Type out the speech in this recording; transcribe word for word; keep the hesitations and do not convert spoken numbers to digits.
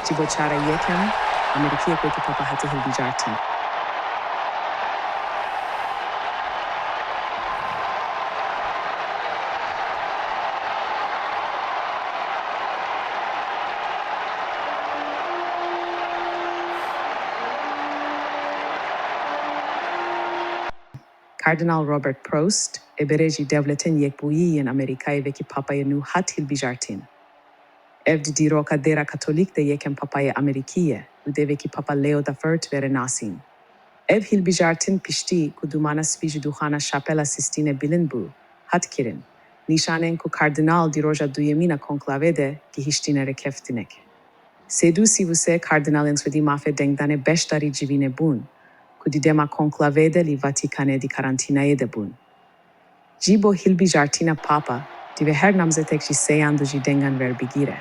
Ji bo cara yekem, Amerîkiyê wekî papa hate hilbijartin. Kardînal Robert Proust, ê berê jî Dewletên Yekbûyî yên Amerîkayê wekî papayê nû hat hilbijartin. Ev di dîroka dêra Katolîk de yekem papayê Amerîkî ye û dê wekî Papa Leo the Third were nasîn. Ev hilbijartin piştî ku dûmana spî ji dûxana Şapela Sîstîne bilind bû, hat kirin, nîşanên ku kardînal di roja duyemîn a konklavê de gihiştîne rêkeftinek. Sê du sî û sê kardînalên Swêdî mafê dengdanê beşdarî civînê bûn, ku di dema konklavê de li Vatikanê di karantînayê de bûn. Ji bo hilbijartina papa, divê her namzetek ji sê yan du jî dengan werbigire.